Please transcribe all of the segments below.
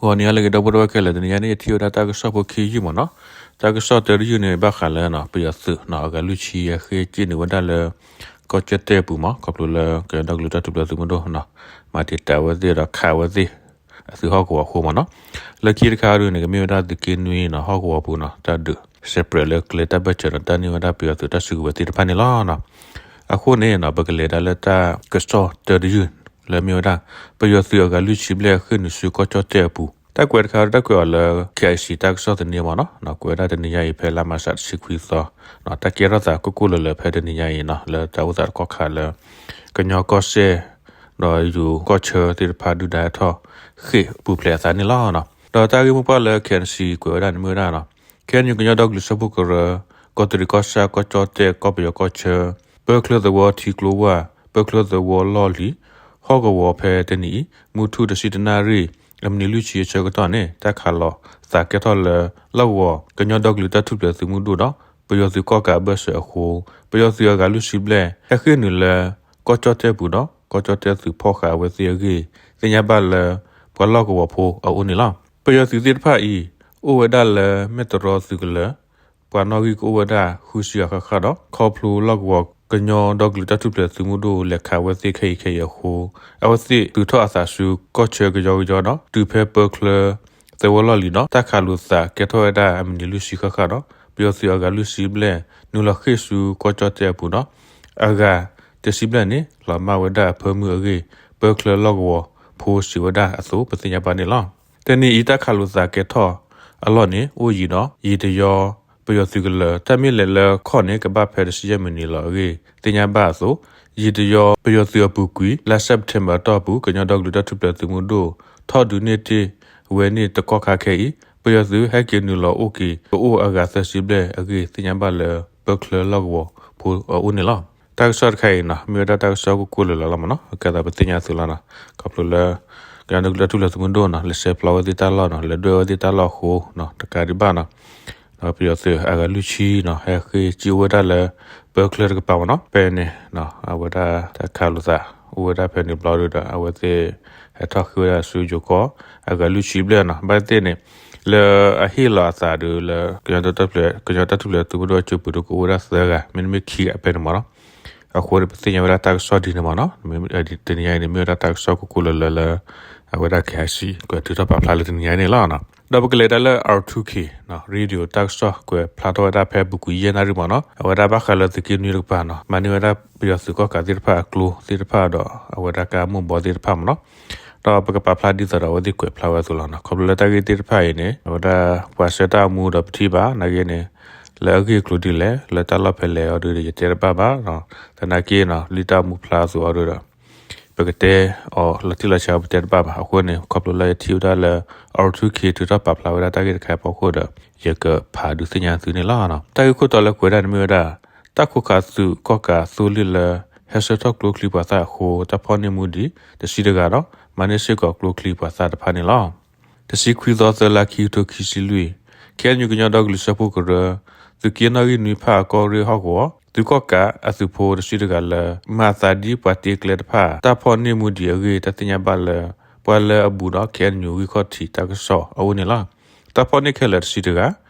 ဂီၤနံၤဟါလၢအဂ့ၤ ဒီပုၢ်ဝဲၢ်ခဲလၢာ်, တနံၤညါန့ၣ် ယထံၣ်ဝဲဒၣ်တၢ်ကစီၣ်ဖိခံယုၢ်မ့ၢ်နီၤ. တၢ်ကစီၣ်တၢတယုၢ်န့ၣ် ဘၣ်ဃးလၢနီၤ ပယီၤသုးနီၤ အဂၤလွံၢ်ဆံ ဟဲဃ့ၢ်စ့ၣ်နုာ်ဝဲဒၣ်လၢ ကီၢ်ကၠီၣ်တဲၣ်အပူၤမ့ၢ် ခီဖျိလၢ ကညီဒီကလုာ်တၢ်ထူၣ်ဖျဲးသုးမုၢ်ဒိၣ်နီၤ မၤတံာ်တာ်ဝဲသ့ၣ်ဒီးခးဝဲသ့ၣ် အသုးဟီၣ်ကဝီၤအဃိမ့ၢ်နီၤ. လၢခံတခါအံၤဒုန့ၣ် ကမ့ၢ်ဝဲဒၣ်သုးက့နွံနီၤ ဟီၣ်ကဝီၤပူၤနီၤ တၢ်ဒုး စဲးပြဲးလၢကျဲတၢ်ဘၢၣ်စၢၤဒီး တၢ်န့ၢ်ဝဲဒၣ်ပယီၤသုးတၢ်စုကဝဲၤသ့ၣ်တဖၣ်န့ၣ်လီၤ. အဃိန့ၣ်နီၤ ပကလဲၤဒၣ်လၢတၢ်ကစီၣ်တၢတယုၢ် လၢမ့ၢ်ဝဲဒၣ် ပယီၤသုးအဂၤလွံၢ်ဆံဘျဲၣ် ဃ့ၢ်နုာ်ဆူကီၢ်ကၠီၣ်တဲၣ်အပူၤ, တၢ်ကွဲးတခါအံၤ တၢ်ကွဲးအီၤလၢ KIC တၢ်ကစီၣ်သန့မ့ၢ်နီၤ, ကွဲးဝဲဒၣ်တနံၤညါအံၤ ဖဲလါမၤရှးတဆံခွံသီ, တၢ်ကဲထီၣ်သးကိၢ်ကိၢ်လၢၤလၢၤဖဲတနံၤညါအံၤနီၤ လၢတၢ်အိၣ်သးတကီၢ်ခါလၢ ကညီကီၢ်စဲၣ် ဒီးယိၤကီၢ်ဆၢသ့ၣ်တဖၣ် ဒုၣ်ဒါဟဲထီၣ်ဃ့ၢ်ပူၤဖျဲးအသးန့ၣ်လီၤ. ဒီးတၢ်ဂ့ၢ်မိၢ်ပှၢ်လၢ KNC ကွဲးဝဲဒၣ်န့ၣ်မ့ၢ်ဝဲဒၣ်နီၤ KNU ကညီဒီကလုာ်စၢဖှိၣ်ကရၢ, ကီၢ်သူလ့ၤကီၢ်ဆၣ်, ကီၢ်ကၠီၣ်တဲၣ်, ကီၢ်ပယီၤကီၢ်ဆၢ, ပၢချၢသဝီထံကျိဝၢ်, ပၢချၢသဝီလီၢ်လံၤ, ဟီၣ်ကဝီၤဖဲတနံၤအံၤ မုၢ်ထူၣ်တဆံတနၣ်ရံၣ် အမံးနံးလွံၢ်ဆံအဆၢကတီၢ်န့ၣ် တၢ်ခးလိာ်သးကဲထီၣ်လၢ လီၢ်ကဝီၤကညီဒီကလုာ်တၢ်ထူၣ်ဖျဲးသုးမုၢ်ဒိၣ်ဒီး ပယီၤသုးကီၣ်ကးအဘၢၣ်စၢၤအဃိ ပယီၤသုးအဂၤလွံၢ်ဆံဘျဲၣ် ဟဲဃ့ၢ်နုာ်လၢ ကီၢ်ကၠီၣ်တဲၣ်ပူၤဒီး ကီၢ်ကၠီၣ်တဲၣ်သုးဖီၣ်ဃာ်အဝဲသ့ၣ်အဂ့ၢ် သ့ၣ်ညါဘၣ်လၢ ပှၤလီၢ်ကဝီၤဖိအအိၣ်န့ၣ်လီၤ. ပယီၤသုးသ့ၣ်တဖၣ်အံၤ အိၣ်ဝဲဒၣ်လၢမဲၢ်တရီသုးကလၢၤ ပှၤနီၣ်ဂံၢ်ကအိၣ်ဝဲဒၣ်ဃုဆံဂၤဃၣ်ဃၣ်ဒီး ခီဖျိလီၢ်ကဝီၤကညီဒီကလုာ်တၢ်ထူၣ်ဖျဲးသုးမုၢ်ဒိၣ် လဲၤခးဝဲသ့ၣ်ခဲအံၤခဲအံၤအဃိ အဝဲသ့ၣ်သုးထီၣ်အသးဆူကီၢ်ဆၢကယီကယီဒီး တုၤဖဲပၢချၢသဝီလီၢ်လံၤဒီး တၢ်ခးလိာ်သးကဲထီၣ်ဝဲဒၣ်အမံးနံးလွံၢ်ဆံဃၣ်ဃၣ်ဒီး ပယီၤသုးအဂၤလွံၢ်ဆံဘျဲၣ် နုာ်လီၤဃ့ၢ်ဆူကီၢ်ကၠီၣ်တဲၣ်အပူၤဒီး အဂၤတဆံဘျဲၣ်န့ၣ် လီၤမၢ်ဝဲဒၣ်အဖၢမုၢ်အဂ့ၢ် ပၢချၢလီၢ်ကဝီၤဖိစံးဝဲဒၣ်အသိး ပသ့ၣ်ညါဘၣ်န့ၣ်လီၤ. တနံၤအံၤတၢ်ခးလိာ်သးကဲထီၣ်အလီၢ်န့ၣ် အိၣ်ယံၤဒီး ယံၤတယီ ပယီၤသုးကလၢၤ တၢ်မ့ၢ်လဲၤလၢခီၣ်န့ၣ် ကဘၣ်ဖဲတဆံယဲၢ်မံးနံးလီၤအဂ့ၢ် သ့ၣ်ညါဘၣ်အသိး ယံၤတယီ ပယီၤသုးအပူၤကွံာ် လါစဲးပထ့ဘၢၣ်အတီၢ်ပူၤ ကညီဒီကလုာ်တၢ်ထူၣ်ဖျဲးသုးမုၢ်ဒိၣ် ထီၣ်ဒုးန့ၢ်တ့ၢ်ဝဲန့ၣ်တကီၢ်ခါခဲအံၤ ပယီၤသုးဟဲက့ၤနုာ်လီၤအိၣ်က့ၤ ကအိၣ်အဂၤသၢဆံဘျဲၣ်အဂ့ၢ် သ့ၣ်ညါဘၣ်လၢပၢချၢလီၢ်ကဝီၤဖိအအိၣ်န့ၣ်လီၤ. တၢ်ကစီၣ်တခါအံၤနီၤ မ့ၢ်ဝဲဒၣ်တၢ်ကစီၣ်ကိၢ်ကိၢ်လၢၤလၢၤလီၤမ့ၢ်နီၤ ကဲသးပသ့ၣ်ညါသုလီၤနီၤ ခီဖျိလၢ ကညီဒီကလုာ်တၢ်ထူၣ်ဖျဲးသုးမုၢ်ဒိၣ်နီၤ လဲၤဆဲးဖျါဝဲသ့ၣ်တၢ်လီၢ်နီၤ လဲၤဒွဲၣ်ဝဲသ့ၣ်တၢ်လီၢ်အဃိနီၤ တကးဒံးဘၣ်နီၤ ဒီးပယီၤသုးအဂၤလွံၢ်ဆံနီၤ ဟဲဃ့ၢ်စ့ၣ်အိၣ်ဝဲဒၣ်လၢ ပၢချၢတကပၤမ့ၢ်နီၤ ဖဲန့ၣ် အဝဲဒၣ်တၢ်ခးလိာ်သး အိၣ်ဝဲဒၣ်ဖဲန့ၣ်ဘျီဒုဒီး အဝဲသ့ၣ်ဟဲထီၣ်ဃ့ၢ်ဝဲဒၣ်ဆူယိၤကီၢ် အဂၤလွံၢ်ဆံဘျဲၣ်နီၤ ဘၣ်သ့ၣ်န့ၣ် လၢအဟ့ၣ်လီၤအသးဒုလၢ ကညီတၢ်ထူၣ်ဖျဲး ကညီတၢ်ထူၣ်ဖျဲးသုးမုၢ်ဒိၣ်အစုပူၤဒုကအိၣ်ဝဲဒၣ်သၢဂၤ မ့တမ့ၢ်ခံဂၤဖဲန့ၣ်မ့ၢ်နီၤ အဃိန့ၣ် ပသ့ၣ်ညါဝဲဒၣ်တၢ်ကစီၣ်ဒ်န့ၣ်မ့ၢ်နီၤ တနံၤညါအံၤန့ၣ် မ့ၢ်ဝဲဒၣ်တၢ်ကစီၣ်ကိၢ်ကိၢ်လၢၤလၢၤလၢ အဝဲဒၣ် KIC ကွဲးထုးထီၣ်ပာ်ဖျါလၢတနံၤညါအံၤန့ၣ်လီၤ. ဒီးပကလဲၤဒၣ်လၢ R two K Radio တၢ်ကစီၣ်ကွဲးဖျါထီၣ်ဝဲဒၣ်ဖဲပူၤကွံာ်ယဲၢ်နၣ်ရံၣ်မ့ၢ်နီၤ အဝဲဒၣ်ဘၣ်ဃးလၢသုးက့နွံတကပၤနီၤ မၤန့ၢ်ဝဲဒၣ်ပယီၤသုးကီၣ်ကးသ့ၣ်တဖၣ်အကျိသ့ၣ်တဖၣ်ဒီး အဝဲဒၣ်ကါမိၢ်ဘီသ့ၣ်တဖၣ်မ့ၢ်နီၤ ဒီးပကပာ်ဖျါဒ်သိးဒီးအဝဲသ့ၣ်ကွဲးဖျါဝဲအသိးလီၤနီၤ ခီဖျိလၢတၢ်ဂ့ၢ်သ့ၣ်တဖၣ်အံၤန့ၣ် အဝဲဒၣ်ပှၤဆှၢတၢ်အမူဒီးပထံၣ်ဘၣ် နာ်က့န့ၣ် လၢအဂ့ၢ်အကျိၤဒ်လဲၣ် လၢတၢ်လီၢ်ဖဲလဲၣ်အီၤဒုဒီး ယတဲတဘၣ်ဘၣ်နီၤ သနာ်က့နီၤ လံာ်တၢ်မူဖျါအသိးအီၤဒုဒီး ပကတဲအီၤလီၤတံၢ်လီၤဆဲးအီၤ ပတဲတဘၣ်ဘၣ်. အဃိန့ၣ် ခီဖျိလၢယထံၣ်ဝဲဒၣ်လၢ R two K ထုးထီၣ်ပာ်ဖျါဝဲဒၣ်တၢ်ဂ့ၢ်တခါအံၤအဖီခိၣ်ဒီး ယကဖးဒုးသ့ၣ်ညါသုန့ၣ်လီၤ. တၢ်ဂ့ၢ်ခိၣ်တီလၢကွဲးဒၣ်န့ၣ်မ့ၢ်ဝဲဒၣ် တၢ်ခိးခးသုးကီၣ်ကးသိလ့ၣ်လၢ ဟဲဆှၢထီၣ်ကျိချံပှၤသၣ်အဃိ တၢ်ဖီၣ်န့ၢ်မူဒံးတဆံတဂၤဒီး မၤန့ၢ်စ့ၢ်ကီးကျိချံပှၤသၣ်တဖၣ်န့ၣ်လီၤ. တဆံခွံသီ သၢလါ ခံကထိခံဆံလွံၢ်, KNU ကညီဒီကလုာ်စၢဖှိၣ်ကရၢ သုးက့နီၣ်ဂံၢ်နွံဖၣ်အကီၢ်ရ့ၣ်ဟီၣ်ကဝီၤ သုးကီၣ်ကးအသုးဖိတဆံတဂၤလၢ မၤသးဒ်ပှၤတ့ကျဲတဖၣ် တၢ်ဖီၣ်န့ၢ်မူဒံးအဂ့ၢ် တၢ်သ့ၣ်ညါဘၣ်လၢ ပှၤလၢအဘူးဒီး KNU ဂံၢ်ခီၣ်ထံးတၢ်ကစီၣ်အအိၣ်န့ၣ်လီၤ. တၢ်ဖီၣ်န့ၢ်ခဲလၢာ်တဆံတဂၤ, ကျိချံ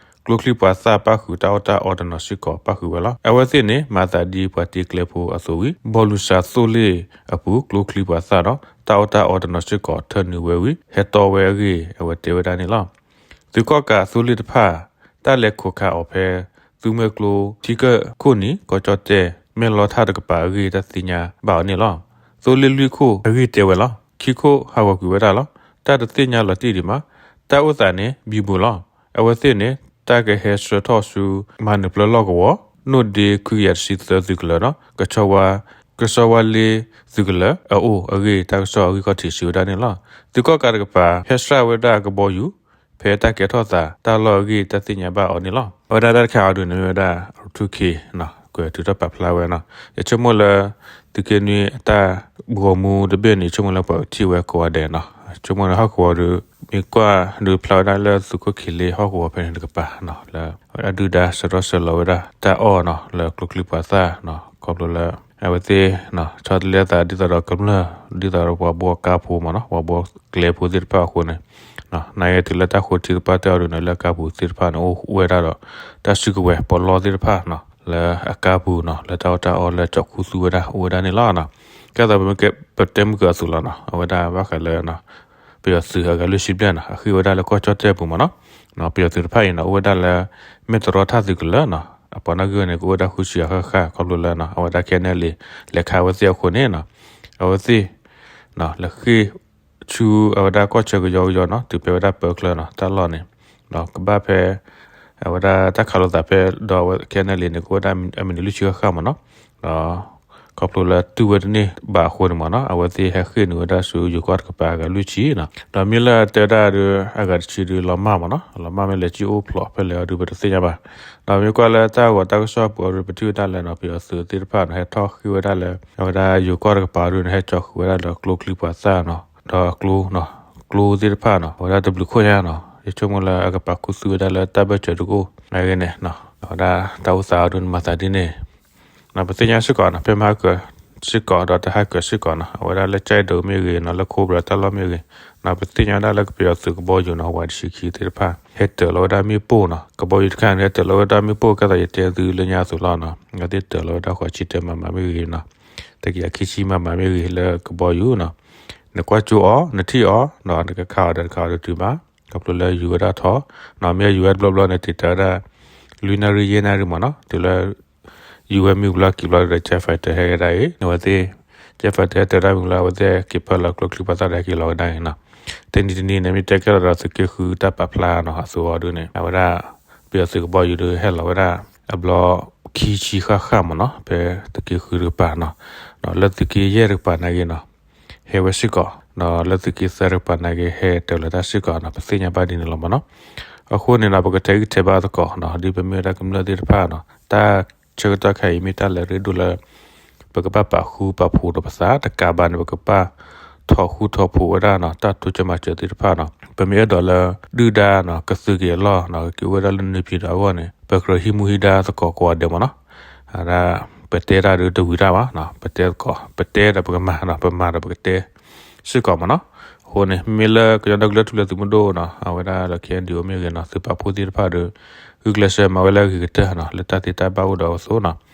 ပှၤသၣ်ပၣ်ဃုာ်တၢ်အီၣ်တၢ်အီတနီၤစ့ၢ်ကီးပၣ်ဃုာ်ဝဲလီၤ. အဝဲသ့ၣ်န့ၣ် မၤသးဒ်ပှၤတ့ကျဲဖိအသိးဝံၤ ဘီလူၤစှၤသိလ့ၣ်အပူၤ ကျိချံပှၤသၣ်ဒီး တၢ်အီၣ်တၢ်အီတနီၤစ့ၢ်ကီးထၢနုာ်ဝဲဝံၤ ဟဲတီဝဲအဂ့ၢ် အဝဲတဲဝဲဒၣ်န့ၣ်လီၤ. သုးကီၣ်ကးအသိလ့ၣ်တဖၣ် တၢ်လဲၤခိးခးအီၤဖဲ သုးမွဲကျိ ထံကၢၢ်ခိၣ်နံၤ ကီၢ်ကၠီၣ်တဲၣ် မဲၢ်လီထၣ်တကပၤအဂ့ၢ် တၢ်သ့ၣ်ညါဘၣ်အီၤန့ၣ်လီၤ. သိလ့ၣ်လွံၢ်ခိၣ်အဂ့ၢ်တဲဝဲလီၤ. ခံခိၣ်ဟးဂီၤကွံာ်ဝဲဒၣ်လီၤ. တၢ်တသ့ၣ်ညါလီၤတံၢ်ဒံးမး, တၢ်အိၣ်သးန့ၣ် ဘံဘူလီၤ. အဝဲသ့ၣ်န့ၣ် တၢ်ကဟဲဆှၢထီၣ်ဆူ မၤနၢၤပျၢၤလီၢ်ကဝီၤ နိၣ်ဒ့ခွံကယၤတဆံသၢသုးကလၢၤဒီး ကဆီဝါ ကဆီဝါလ့သုးကလၢၤအအိၣ်အဂ့ၢ် တၢ်ကစီၣ်အဂံၢ်ခီၣ်ထံးစံးဝဲဒၣ်န့ၣ်လီၤ. သုးကီၣ်ကးတကပၤ ဟဲဆှၢဝဲဒၣ်ကဘီယူၤ ဖဲတၢ်ကဲထီၣ်သးတၢ်လီၢ်အဂ့ၢ် တၢ်သ့ၣ်ညါဘၣ်အီၤန့ၣ်လီၤ. အဝဲဒၣ်တၢ်တခါအံၤဒုန့ၣ်မ့ၢ်ဝဲဒၣ် R two K ကွဲးထုးထီၣ်ပာ်ဖျါဝဲနီၤ. ယဆိကမိၣ်လၢ သုးက့နွံအတၢ်ဂီၤမူတဘ့ၣ်န့ၣ် ယဆိကမိၣ်လၢပှၤကထံၣ်ဝဲကိးဂၤဒဲးနီၤ. ယဆိကမိၣ်လၢဟီၣ်ကဝီၤဒု မ့ၢ်ကွၢ်ဒုဖျါဝဲဒၣ်လၢသုးခိၣ်ခံလ့ဟီၣ်ကဝီၤဖဲန့ၣ်တကပၤနီၤ လၢအဒုၣ်ဒါဆှၢထီၣ်ဆှၢလီၤဝဲဒၣ်တၢ်အီၣ်နီၤ လၢကျိချံပှၤသၣ်နီၤ ခီဖျိလၢ အဝဲသ့ၣ် ဆီတလဲသးဒ်သိးဒီးကမျၢၢ် ဒ်သိးဒီးပှၤဘှီကါဖိမ့ၢ်နီၤ ပှၤဘှီကျဲဖိသ့ၣ်တဖၣ်အဃိန့ၣ် နာ်က့တုၤလၢတၢ်ဃိထံသပှၢ်တၢၢ်အီၤဒုးန့ၣ် လၢအကါပူၤသ့ၣ်တဖၣ်န့ၣ် အိၣ်ဝဲဒၣ်ဒီး တၢ်စုကဝဲၤပီးလီသ့ၣ်တဖၣ်နီၤ လၢအကါပူၤနီၤ လၢတၢ်အီၣ်တၢ်အီလၢကၠီၣ်ခူသူၣ်ဝဲဒၣ် အိၣ်ဝဲဒၣ်န့ၣ်လီၤ. ကဲသိးပတဲမုၢ်ကၢအသိးလီၤနီၤ အဝဲဒၣ်ဘၣ်ဃးလၢ ပယီၤသုးအဂၤလွံၢ်ဆံဘျဲၣ်နီၤ အဃ့ၢ်ဝဲဒၣ်လၢကီၢ်ကၠီၣ်တဲၣ်ပူၤမ့ၢ်နီၤ. ပယီၤသုးတဖၣ်အံၤနီၤ အိၣ်ဝဲဒၣ်လၢ မဲၢ်တရီထၣ်သုးကလၢၤနီၤ အပှၤနီၣ်ဂံၢ်န့ၣ် ကအိၣ်ဝဲဒၣ်ဃုဆံအဃၣ်ဃၣ် ခီဖျိလၢနီၤ အဝဲဒၣ် ခဲနဲၣ်လံ လဲၤခးအဝဲသ့ၣ်အဃိန့ၣ်နီၤ အဝဲသ့ၣ် လဲၤဃ့ၢ်ဆူအဝဲဒၣ်ကီၢ်ဆၢကယီကယီနီၤ တုၤဖဲဝဲဒၣ်ပၢချၢနီၤ တၢ်လီၢ်န့ၣ် ဒီးကဘၣ်ဖဲ အဝဲဒၣ်တၢ်ခးလိာ်သးဖဲ ဒီးအဝဲ ခဲနဲၣ်လံန့ၣ် ကအိၣ်ဝဲဒၣ်အမံးနံးလွံၢ်ဆံဃၣ်ဃၣ်မ့ၢ်နီၤ ဒီး ခီဖျိလၢတူၢ်ဝဲတန့ၢ်ဘၣ်အဃိန့ၣ်မ့ၢ်နီၤ အဝဲသ့ၣ်ဟဲဃ့ၢ်နုာ်ဝဲဒၣ်ဆူယိၤကီၢ်တကပၤအဂၤလွံၢ်ဆံနီၤ ဒီးမ့ၢ်လၢတဲဝဲဒၣ်ဒီး အဂၤတဆံဒုးလီၤမၢ်မ့ၢ်နီၤ လီၤမၢ်မ့ၢ်လဲၤကံၣ်အိၣ်ဖျိးဖဲလဲၣ်အီၤဒုးပတသ့ၣ်ညါဘၣ်. ဒီးမ့ၢ်ကွၢ်လၢတၢ်ဂီၤတၢ်ကစီၣ်ပူၤအီၤဒုး ပထံၣ်ဝဲဒၣ်လၢနီၤ ပယီၤသုးသ့ၣ်တဖၣ်နီၤ ဟဲထီၣ်ဃ့ၢ်ဝဲဒၣ်လၢ အဝဲဒၣ်ယိၤကီၢ်တကပၤအီၤဒုးန့ၣ် ဟဲကၠီဃုာ်ဝဲဒၣ်လၢကျိချံမျိာ်သၣ်နီၤ ဒီးကျိ ကျိသ့ၣ်တဖၣ်နီၤ အဝဲဒၣ်တဘျုးခိၣ်ညါနီၤ ယဆိကမိၣ်လၢအကပၤခူသူၣ်ဝဲဒၣ်လၢ တၢ်ဘၢၣ်စၢၤတကအိၣ် နာ်က့န့ၣ် အဝဲဒၣ်တၢ်အိၣ်သးအီၤဒုးန့ၣ် မၤသးဒ်န့ၣ် ပသ့ၣ်ညါစ့ၢ်ကီးနီၤ ဖဲမဟါကၢၤစ့ၢ်ကီး ဒီးတဟါကၢၤစ့ၢ်ကီးနီၤ အဝဲဒၣ်လၢကၠဲၣ်ဒိမ့ၢ်ဂ့ၤနီၤ လၢခိၣ်ဘြၤတၢ်လီၢ်မ့ၢ်ဂ့ၤနီၤ ပသ့ၣ်ညါဝဲဒၣ်လၢကပယီၤသုးကဘီယူၤနီၤ ဝဲတဆံခံသ့ၣ်တဖၣ် ဟဲတၢၤလီၤဝဲဒၣ်မ့ၣ်ပိၢ်နီၤ ကဘီယူၤတခါန့ၣ် ဟဲတၢၤလီၤဝဲဒၣ်မ့ၣ်ပိၢ် ကဲသိးယတဲသုလၢညါအသိးလီၤနီၤ အဝဲသ့ၣ်တၢၤလီၤဝဲဒၣ် ဃိးဆံတၢ မမ မ့ၢ်ဂ့ၤနီၤ တကယၤခံဆံ မမ မ့ၢ်ဂ့ၤ လၢကဘီယူၤနီၤ နကွၢ်ကၠိအီၤ နထံၣ်အီၤ ဒီးနကခးအီၤဒီးတခါအီၤဒီးတုၤဘၣ် ခီဖျိလၢယူၤဝဲဒၣ်ထီၣ် နီၤ မ့ၢ်ယူၤဝဲတဘျီဘျီန့ၣ် တ့ၢ်တၢ်ဝဲဒၣ် လွံၢ်နၣ်ရံၣ်ယဲၢ်နၣ်ရံၣ်မ့ၢ်နီၤ တုၤလၢ ယူၤဝဲမ့ၢ်ဘျီက့ၤဘျီဒီး jet fighter ဟဲကဒါအံၤ န့ၣ်ဝဲသ့ၣ် jet fighter ဟဲတၢၤတၢ်မ့ၢ်လၢအဝဲသ့ၣ်က့ၤဖၢလီၤကျိချံမျိာ်သၣ်ဒီး က့ၤလီၤဝဲဒၣ်အံၤနီၤ တနံၤတနံၤန့ၣ် မ့ၢ်တဲကဲထီၣ်ဒီးသုးက့ဃုတၢ်ပာ်ဖျါနီၤ အသိးအီၤဒုးန့ၣ် အဝဲဒၣ် ပယီၤသုးကဘီယူၤဒုး ဟဲလီၤဝဲဒၣ် အဘျီခံဆံဃၣ်ဃၣ်မ့ၢ်နီၤ ဖဲသုးက့ဃုတကပၤနီၤ ဒီးလၢသုးက့ယဲၢ်တကပၤနာ်က့နီၤ ဟဲဝဲစ့ၢ်ကီး ဒီးလၢသုးက့သၢတကပၤနာ်က့ ဟဲတၢၤလီၤတၢ်စ့ၢ်ကီးနီၤ ပသ့ၣ်ညါဘၣ်ဒ်န့ၣ်လီၤမ့ၢ်နီၤ အဃိန့ၣ်နီၤ ပကထဲးဂံၢ်ထဲးဘါသကိးနီၤ ဒ်ပမ့ၢ်ဝဲဒၣ်ကမျၢၢ်သ့ၣ်တဖၣ်နီၤ တၢ်ဆၢကတီၢ်ခဲအံၤမ့ၢ်တၢ်လၢအရ့ဒိၣ်လၢ ပကဘၣ်ပာ်ဃူပာ်ဖိးဒီးပသး တကးဘၣ်န့ၣ် ပကဘၣ်ထီၣ်ဃူထီၣ်ဖိးဝဲဒၣ်နီၤ တၢ်တိစၢၤမၤစၢၤသ့ၣ်တဖၣ်နီၤ ပမ့ၢ်အဲၣ်ဒိးလၢ ဒုၣ်ဒါနီၤ ကသုးက့ၤအလီၢ်နီၤ ကက့ၤအိၣ်ဝဲဒၣ်လၢနွံဖံးဒီးအဂီၢ်န့ၣ် ပကြၢးဟံးမူဟံးဒါသကိးကိးဂၤဒဲးမ့ၢ်နီၤ ဒ် ပတဲတၢ်ဒုးတဝံၤတၢ်ဘၣ်နီၤ ပတဲသကိး ပတဲဒီးပကမၤနီၤ ပမၤဒီးပကတဲ စ့ၢ်ကီးမ့ၢ်နီၤ အဃိန့ၣ် မ့ၢ်လၢကညီဒီကလုာ်ထူၣ်ဖျဲးသုးမုၢ်ဒိၣ်နီၤ အဝဲဒၣ်ဒီး ခဲအံၤဒုး အိၣ်မ့ၢ်ဂ့ၤနီၤ သုးပာ်ဖှိၣ်သ့ၣ်တဖၣ်ဒီး ဂုာ်ကျဲးစၢးမၤဝဲလၢအဂ့ၤကတၢၢ်နီၤ လၢတၢ်သ့တၢ်ဘၣ်အိၣ်ဒီးအသိးနီၤ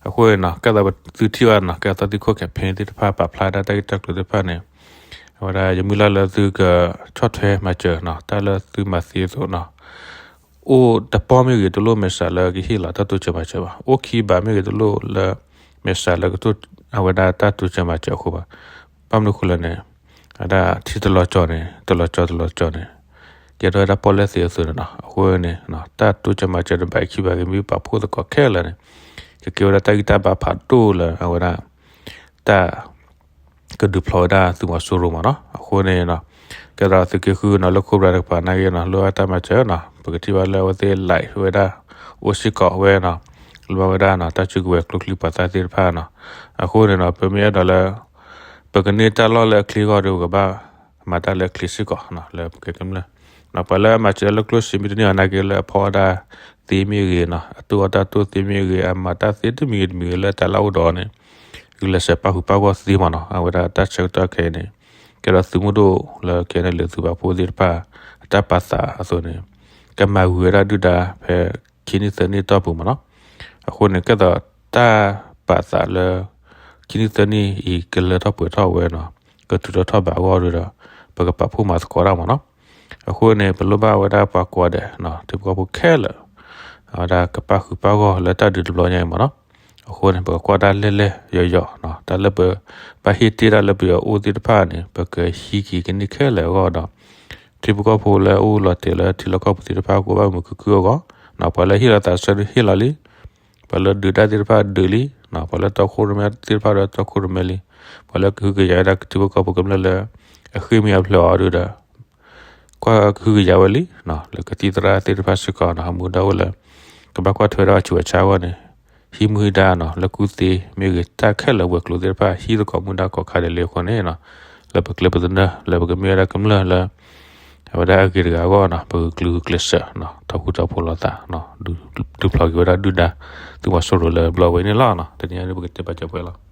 အဃိန့ၣ်နီၤ ကဲသိးသုထံၣ်ဘၣ်နီၤ ကဲသိးသုခိၣ်ခဲဖဲသ့ၣ်တဖၣ်ပာ်ဖျါဒၣ်တၢ်ဂ့ၢ်တၢ်ကျိၤသ့ၣ်တဖၣ်န့ၣ် အဝဲဒၣ်ယမုၢ်လၢ်လၢသုကဆီၣ်ထွဲမၤစၢၤနီၤ တၢ်လၢသုမၤသ့အသိးနီၤ အိၣ်တပီၢ်မ့ၢ်ဂ့ၤ တလိၣ်မဲာ်ဆှးလၢကဟ့ၣ်လီၤတၢ်တိစၢၤမၤစၢၤဘၣ် အိၣ်ခံဘးမ့ၢ်ဂ့ၤ တလိၣ်လၢ မဲာ်ဆှးလၢကတိၢ် အဝဲဒၣ်တၢ်တိစၢၤမၤစၢၤအဃိဘၣ် ဘၣ်မနုၤဃိလဲၣ်န့ၣ် အဝဲဒၣ်ထံတလီၤကၠီၤန့ၣ် တလီၤကၠီၤတလီၤကၠီၤန့ၣ် ကဲထီၣ်ဝဲဒၣ်ပီၣ်လဲၣ်သ့အသိးန့ၣ်နီၤ အဃိန့ၣ် တၢ်တိစၢၤမၤစၢၤတဘၣ်အခံဘၣ်ဂ့ၤ မ့ၢ်ပာ်ဖှိၣ်သကိးခဲလၢာ်န့ၣ် ကကဲဝဲဒၣ်တၢ်ဂံၢ်တၢ်ဘါဖးဒိၣ်လၢအဝဲဒၣ် တၢ် ကဒုးဖျိးဝဲဒၣ်သုးမီၤစိရိၤမ့ၢ်နီၤ အဃိန့ၣ်နီၤ ကဲသိးသုးက့ဃုနီၤ လၢခိၣ်ဘြၤတကပၤနာ်က့နီၤ လိၣ်ဘၣ်တၢ်မၤစၢၤနီၤ ပကထံၣ်ဘၣ်လၢအဝဲသ့ၣ် like ဝဲဒၣ် အိၣ်စ့ၢ်ကီးဝဲနီၤ လိၣ်ဘၣ်ဝဲဒၣ်နီၤတၢ်စုကဝဲၤကျိချံမျိာ်သၣ်သ့ၣ်တဖၣ်နီၤ အဃိန့ၣ်နီၤ ပမ့ၢ်အဲၣ်ဒိးလၢ ပကန့ၢ်တၢ်လီၢ်လၢအချ့အဂီၢ်ဒီး ပကဘၣ်မၤတၢ်လၢအချ့စ့ၢ်ကီးနီၤ လၢပကဲကမျၢၢ် ပှၤလၢအမၤစၢၤလၢကျိၣ်စ့မ့ၢ်တန့ၢ်အီၤနာ်က့ လၢအဖီအီၣ်တၢ်သ့မ့ၢ်ဂ့ၤနီၤ အတိၢ်အီၣ်တၢ်တိၢ်သ့မ့ၢ်ဂ့ၤ အမၤတၢ်သ့တမံၤဂ့ၤတမံၤဂ့ၤလၢတၢ်လၢအအိၣ်ဒီးအီၤန့ၣ် ဂုာ်ကျဲးစၢးပာ်ဃုာ်ပာ်ဂီၢ်သ့မ့ၢ်နီၤ အဝဲဒၣ်တၢ်ဆၢကတီၢ်ခဲအံၤန့ၣ် ကဲထီၣ်သုးမုၢ်ဒိၣ်လၢ ခဲအံၤန့ၣ် လၢသုးပာ်ဖှိၣ်သ့ၣ်တဖၣ် အတၢ်ပာ်သးအသိးန့ၣ် ကမၤဝံၤဝဲဒၣ်ဒုၣ်ဒါဖဲ ခံနံၣ်သၢနံၣ်အတီၢ်ပူၤမ့ၢ်နီၤ. အဃိန့ၣ် ကဲသိးတၢ်ပာ်သးလၢ ခံနံၣ်သၢနံၣ်အံၤ ကလၢထီၣ်ပှဲၤထီၣ်ဝဲနီၤ ကတုၤထီၣ်ထီၣ်ဘးအဂီၢ်ဒီး ပကပာ်ဖှိၣ်မၤသကိးတၢ်မ့ၢ်နီၤ. အဃိန့ၣ် ပလိၣ်ဘၣ်ဝဲဒၣ်ပှၤကိးဂၤဒဲး ထံဖိကီၢ်ဖိခဲလၢာ် အဝဲဒၣ်ကပာ်ဃုာ်ပာ်ဂီၢ်လၢတၢ်ဒုးတဘျီညါအံၤမ့ၢ်နီၤ. အဃိန့ၣ် ပကကွၢ်တၢ်လဲၢ်လဲၢ်ယိာ်ယိာ် တၢ်လၢပဘၣ်ဟ့ၣ်တ့ၢ်တၢ်လၢပယီၤအိၣ်သ့ၣ်တဖၣ်န့ၣ် ပကဟံးက့ၤကန့ၢ်ခဲလၢာ်အဂီၢ်ဒီး ထံဖိကီၢ်ဖိလၢအအိၣ်လီၤတဲာ်လၢထံလီၢ်ကီၢ်ပူၤသ့ၣ်တဖၣ် ကအိၣ်ဘၣ်မုာ်ခုၣ်ခုၣ်အဂီၢ်, ပှၤလၢဟ့ၣ်လီၤသးဆၢဒုးဟ့ၣ်လီၤလံ, ပှၤလၢဒုးတၢ်သ့ၣ်တဖၣ်ဒုးလံ, ပှၤလၢတီခိၣ်ရိၣ်မဲသ့ၣ်တဖၣ်ဒီးတီခိၣ်ရိၣ်မဲလံ, ပှၤလၢကဟုကယာ်ဝဲဒၣ်ထံဖိကီၢ်ဖိကမျၢၢ်လၢ အဃ့ၢ်မှံဟးဖျိးအီၤဒုးဒီး ကွၢ်ကဟုကယာ်ဝဲလံ, လၢကသံၣ်သရၣ်သ့ၣ်တဖၣ်စ့ၢ်ကီး ဟးမူဒါအိၣ်လၢ ကဘၣ်ကွၢ်ထွဲဒီးအဆူးအဆါအဂီၢ်န့ၣ် ဟံးမူဟံးဒါနီၤ လၢကူၣ်သ့မ့ၢ်ဂ့ၤ တၢ်ခဲလၢာ်ဝဲၤကျိၤသ့ၣ်တဖၣ် ဟံးသကိးမူဒါကိးခါဒဲးလံအဃိန့ၣ် လၢပကျဲပသနၢၣ် လၢပကမ့ၢ်ဝဲဒၣ်ကမျၢၢ်လၢ အဝဲဒၣ်အဂ့ၤတဂၤအဂီၢ်နီၤ ပကဂုာ်ကျဲးစၢး ထီၣ်ဃူထီၣ်ဖိးလိာ်သး ဒုးဖျိးက့ၤဝဲဒၣ်ဒုၣ်ဒါ သုးမီၤစိရိၤလၢဘျီဝဲန့ၣ်လီၤ. တနံၤအံၤဒ်ပကတဲပာ်စၢၤပှဲၤလီၤ.